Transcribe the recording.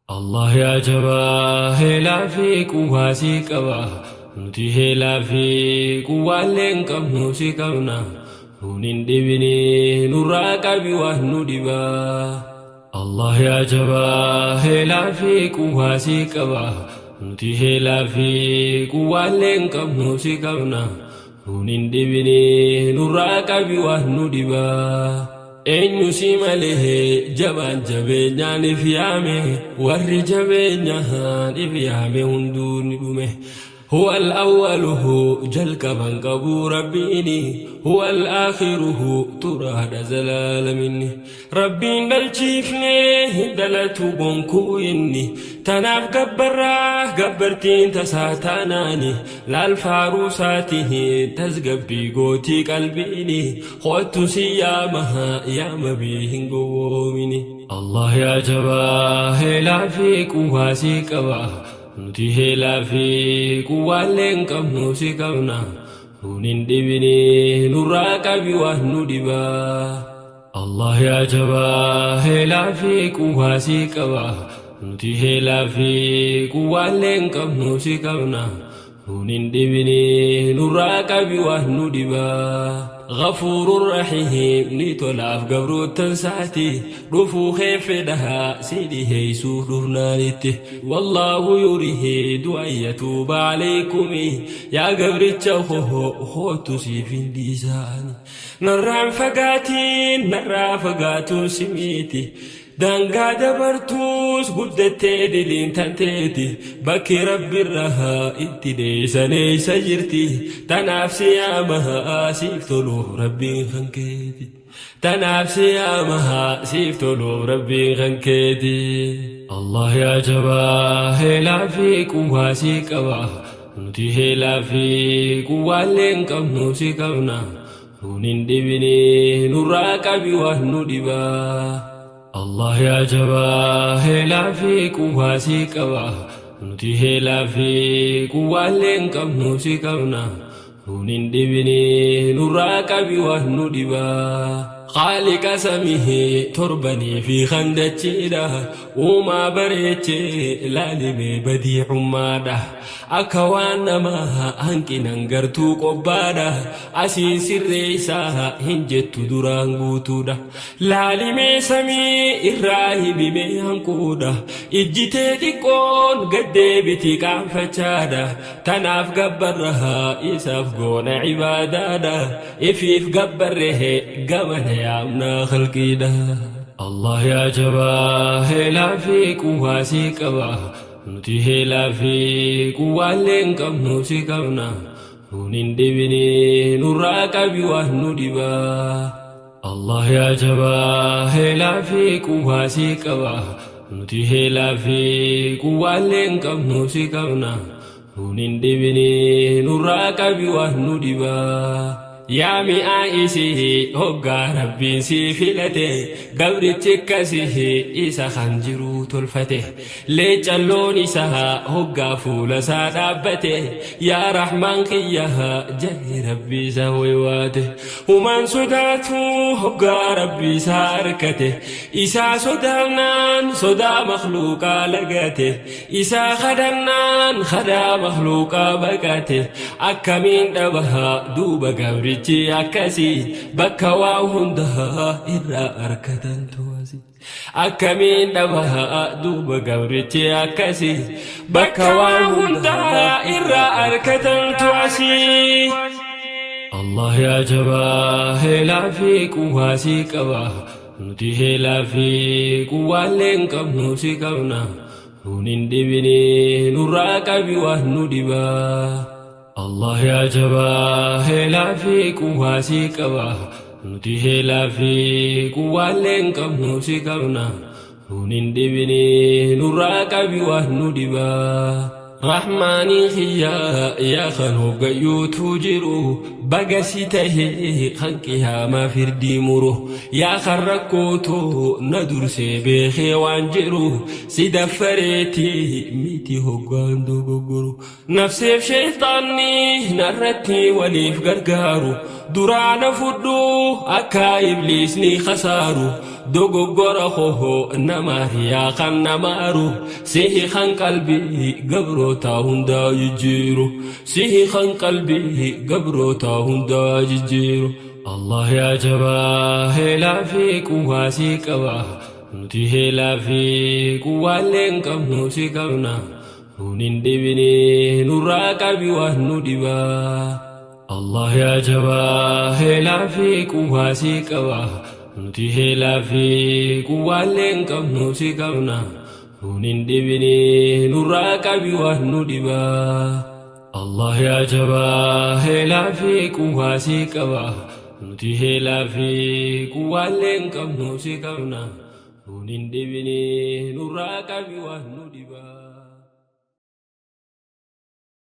Allah yaa jabaa heelaa fi quwwaa si qaba. Nuti heelaa fi quwwaallee hin qabnu si qabna. Nuun hin dhibini nurraa qabi waan nu dhibaa. Allah yaa jabaa heelaa fi quwwaa si qaba. Nuti heelaa fi quwwaallee hin qabnu si qabna. Nuun hin dhibini nurraa qabi waan nu dhibaa. Eenyu si malee jabaan jabeenyaan if yaame warri jabeenyaan if yaame hunduu ni dhume. Huwa al-awwaluhu jalqaban qabuu rabbiini huwa al-aakhiruhu turaadha zalaalaminni. Rabbiin dhalchiifne hin dhalatu gonkuu inni tanaaf gabbarraa gabbartiin tasaa taanaani laal faaruu isaatiin tasgabbii gootii qalbiini Kottu si yaama yaama bii hin gowwoomini. Allah yaa jabaa heelaa fi quwwaa si qaba. Nuti heelaa fi quwwaallee hin qabnu si qabna. Nuun hin dhibini nurraa qabi waan nu dhibaa. Allah yaa jabaa heelaa fi quwwaa si qaba. Nuti heelaa fi quwwaallee hin qabnu si qabna. Nuun hin dhibini nurraa qabi waan nu dhibaa. Ghafuurur Rahiim ni tolaaf gabroottan saati dhufuu kee fedha si dhiheessuuf dhufnaanitti. Wallaahu yuriidu an yatuuba aleykumi yaa gabricha koo koottu siif hin dhiisaani. Narraan fagaatiin narraa fagaatuun si miiti. Daangaa dabartuus guddattee diliin tanteeti bakki rabbirraa itti dheeysan eeysa jirti tanaaf si yaama siif toluuf rabbiin kan keeti tanaaf si yaama siif toluuf rabbiin kan keeti. Allah yaa jabaa heelaa fi quwwaa si qaba nuti heelaa fi quwwaallee hin qabnu si qabna. Nuun hin dhibini nurraa qabi waan nu dhibaa. Allah yaa jabaa heelaa fi quwwaa si qaba. Nuti heelaa fi quwwaallee hin qabnu si qabna. Nuun hin dhibini nurraa qabi waan nu dhibaa. Khaaliqa samii torbanii fi kan dachiidha. Uumaa bareechee laalimee badiicummaadha. Akka waan namaa hanqinan gartuu qobbaadha. Asiin sirreessaa hin jettu duraan guutuudha. Laalimee samii irraa himimee hanquudha. Ijji tee xiqqoon gad deebiti qaanfachaadha. Tanaaf gabbarra isaaf goona ibaadaadha. Ifiif gabbarree gamana yaamnaa khalqiidha. Allah yaa jabaa heelaa fi quwwaa si qaba. Nuti heelaa fi quwwaallee hin qabnu si qabna. Nuun hin dhibini nurraa qabi waan nu dhibaa. Allah yaa jabaa heelaa fi quwwaa si qaba. Nuti heelaa fi quwwaallee hin qabnu si qabna. Nuun hin dhibini nurraa qabi waan nu dhibaa. Yaa mi'aa isii hoggaa rabbiin sii filate gabrichi akkasii isa kan jiruu tolfate leecalloon isaa hoggaa fuula isaa dhaabbate yaa rahmaan kiyya ja'ee rabbii isaa waywaate humaan sodaatu hoggaa rabbii isaa arkate isaa sodaannaan sodaa makhluuqaa lagate Isaa kadhannaan kadaa makhluuqaa baqate akkamiin dhaba duuba gabrichi akkasii bakka waa hundaa irraa arkatantu asi akkamiin dhaba duuba gabrichi akkasii bakka waa hundaa irraa arkatantu asii. Allah yaa jabaa heelaa fi quwwaa si qaba Nuti heelaa fi quwwaallee hin qabnu si qabna. Nuun hin dhibini nurraa qabi waan nu dhibaa. Allah yaa jabaa heelaa fi quwwaa si qaba. Nuti heelaa fi quwwaallee hin qabnu si qabna. Nuun hin dhibini nurraa qabi waan nu dhibaa. Rahmaanii kiyya yaa kan hoggayyuutu jiru baga si tahe kan qiyaamaa firdii muru yaa kan rakkootu na dursee beekee waan jiru si daffareeti miti hoggaan dogoggoru nafseef sheeyxaanni narratti waliif gargaaru duraa na fudhu akka ibliisni khasaaru. Dogoggora koo namaari yaa kan namaaru. Sihi kan qalbii gabroota hundaa jijjiiru. Sihi kan qalbii gabroota hundaa jijjiiru. Allah yaa jabaa heelaa fi quwwaa si qaba. Nuti heelaa fi quwwaallee hin qabnu si qabna. Nuun hin dhibini nurraa qabi waan nu dhibaa. Allah yaa jabaa heelaa fi quwwaa si qaba. Nuti heelaa fi quwwaallee hin qabnu si qabna. Nuun hin dhibini nurraa qabi waan nu dhibaa. Allah yaa jabaa heelaa fi quwwaa si qaba. Nuti heelaa fi quwwaallee hin qabnu si qabna. Nuun hin dhibini nurraa qabi waan nu dhibaa.